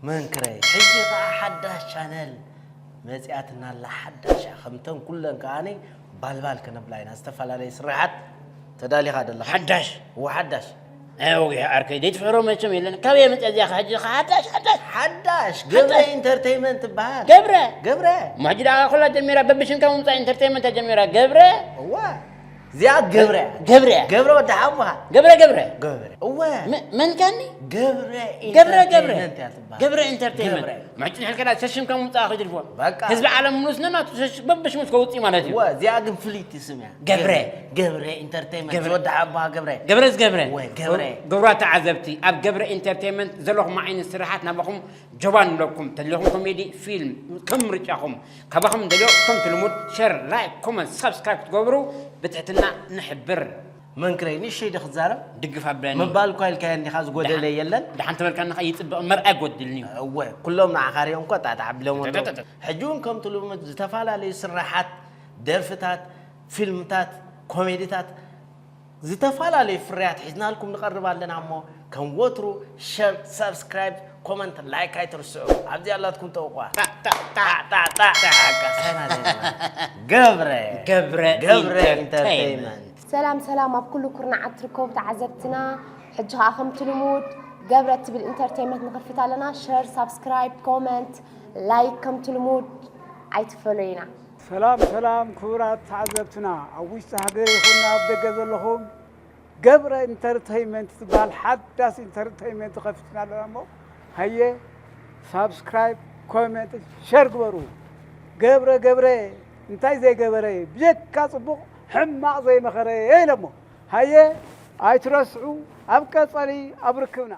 መንክረይ ሕጂ ከዓ ሓዳሽ ቻነል መፂኣትና ኣላ። ሓዳሽ እያ። ከምተን ኩለን ከዓኒ ባልባል ክነብላ ኢና። ዝተፈላለየ ስራሓት ተዳሊኻ ደለኻ? ሓዳሽ። እወ፣ ሓዳሽ። ኣይ፣ ወጊሕ ዓርከይ፣ ዘይትፍሕሮ መቸም የለን። ካበይ መፂኣ እዚኣ? ሕጂ ኸ ሓዳሽ፣ ሓዳሽ። ሓዳሽ ገብረ ሓዳሽ። ኢንተርቴይመንት ትበሃል። ገብረ። ገብረ። እሞ ሕጂ ደኣ ኩላ ጀሚራ፣ በብሽምካ ምምፃእ ኢንተርቴይመንት እያ ጀሚራ። ገብረ። እዋ። እዚኣ ገብረ እያ። ገብረ እያ። ገብረ ወዲ ሓሙኻ። ገብረ፣ ገብረ። ገብረ። እወ። መ-፣ መን ከኒ? ገብረ ገብረ፣ ገብረ። ኢንተርቴይመንት እያ ትበሃል። ገብረ ኢንተርቴይመንት። ገብረ። ምሕጭ ንሕልከዳ ሸሽም ከም ውፃእ ኸይትልፎ። በቃ። ህዝቢ ዓለም ሙሉስ ነናቱ ሸሽ-፣ በብሽሙ እስከ ውፅእ ማለት እዩ። እወ፣ እዚኣ ግን ፍልይቲ ስም እያ። ገብረ። ገብረ ኢንተርቴይመንት። ገብረ። ወዲ ሓሙኻ ገብረ። ገብረስ ገብረ። እወ፣ ገብረ። ገብራ ተዓዘብቲ፣ ኣብ ገብረ ኢንተርቴይመንት ዘለኹም ዓይነት ስራሓት ናባኹም ጆባ ንብለኩም። ተድልኹም ኮሜዲ ፊልም ከም ምርጫኹም። ካባኹም ደልዮ ከም ትልሙድ ሸር፣ ላይክ፣ ኮመንት፣ ሳብስክራይብ ክትገብሩ ብትሕትና ንሕብር። መንክረይ፣ ንእሽተይ ዶ ክዛረብ? ድግፍ ኣብለኒ። ምባል እኳ ኢልካዮ እንዲኻ፣ ዝጎደለ ደሓን-፣ የለን። ደሓን ተበልካኒ ኸዓ ይጽብቕ፣ መርኣይ ጎድልኒ እዩ። እወ፣ ኩሎም ንዓኻ ሪኦም እኮ ጣጣዕ ኣቢሎም ኣለዉ። ተተተተ። ሕጂ እውን ከምቲ ልሙድ ዝተፈላለዩ ስራሓት፣ ደርፍታት፣ ፊልምታት፣ ኮሜዲታት፣ ዝተፈላለዩ ፍርያት ሒዝናልኩም ንቐርብ ኣለና እሞ፣ ከም ወትሩ ሸር፣ ሳብስክራይብ፣ ኮመንት፣ ላይክ ኣይትርስዑ። ኣብዚ ኣላትኩም ጠውቋ። ጣ፣ ጣ፣ ጣ፣ ጣ፣ ጣ፣ ጣ። ሓቃ ሳይና ዜና። ገብረ። ገብረ ገብረ ኢንተርቴይመንት። ኢንተርቴይመንት። ሰላም ሰላም፣ ኣብ ኩሉ ኩርናዓት ትርከቡ ተዓዘብትና፣ ሕጂ ኸኣ ከምቲ ልሙድ ገብረ እትብል ኢንተርቴይመንት ንኸፍት ኣለና። ሸር፣ ሳብስክራይብ፣ ኮመንት፣ ላይክ ከምቲ ልሙድ ኣይትፈለዩና። ሰላም ሰላም ክቡራት ተዓዘብትና፣ ኣብ ውሽጢ ሃገር ይኹን ኣብ ደገ ዘለኹም፣ ገብረ ኢንተርቴይመንት ዝበሃል ሓዳስ ኢንተርቴይመንት ከፊትና ኣለና እሞ፣ ሃየ ሳብስክራይብ፣ ኮመንት፣ ሸር ግበሩ። ገብረ ገብረ እንታይ ዘይገበረ፣ ብጀካ ጽቡቕ ሕማቕ ዘይመኸረ ኢለ እሞ፣ ሃየ ኣይትረስዑ፣ ኣብ ቀጸሊ ኣብ ርክብና።